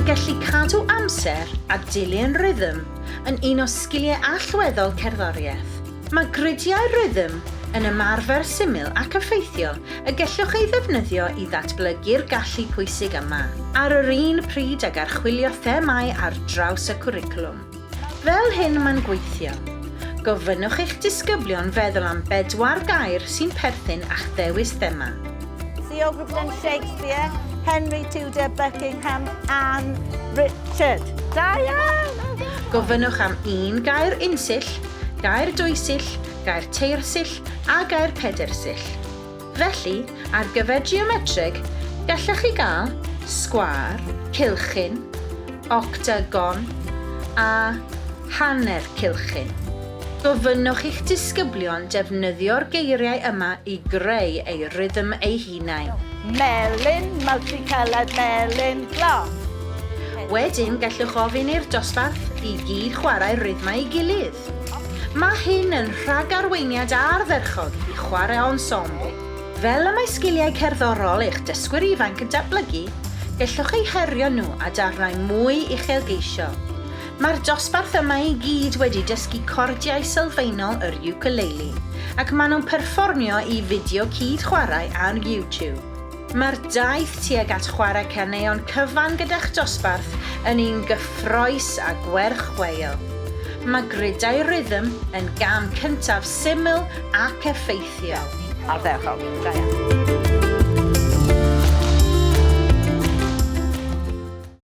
gallu cadw amser a dilyn rhythm yn un o sgiliau allweddol cerddoriaeth. Mae gridiau rhythm yn ymarfer syml ac effeithiol y gellwch ei ddefnyddio i ddatblygu'r gallu pwysig yma, ar yr un pryd ag archwilio themâu ar draws y cwricwlwm. Fel hyn mae'n gweithio. Gofynnwch i'ch disgyblion feddwl am bedwar gair sy'n perthyn a'ch ddewis thema. Theographer Shakespeare, Henry Tudor Buckingham and Richard. Da iawn! Gofynnwch am un gair unsill, gair dwysill, gair teirsill a gair pedersill. Felly, ar gyfer geometreg, gallech chi gael sgwâr, cylchyn, octagon a hanner cylchyn. Gofynnwch i'ch disgyblion defnyddio'r geiriau yma i greu eu rhythm eu hunain. Melyn, multicoloured melyn glas. Wedyn gallwch ofyn i'r dosbarth i gyd chwarae rhythmau ei gilydd. Mae hyn yn rhagarweiniad ardderchog i chwarae ensemble. Fel y mae sgiliau cerddorol eich dysgwyr ifanc yn datblygu, gallwch eu herio nhw â darnau mwy uchelgeisiol. Mae'r dosbarth yma i gyd wedi dysgu cordiau sylfaenol yr ukulele, ac maen nhw'n perfformio i fideo cyd-chwarae ar YouTube. Mae'r daith tuag at chwarae caneuon cyfan gyda'ch dosbarth yn un gyffrous a gwerth chweil. Mae gridau rhythm yn gam cyntaf syml ac effeithiol. Ardderchog. Da iawn.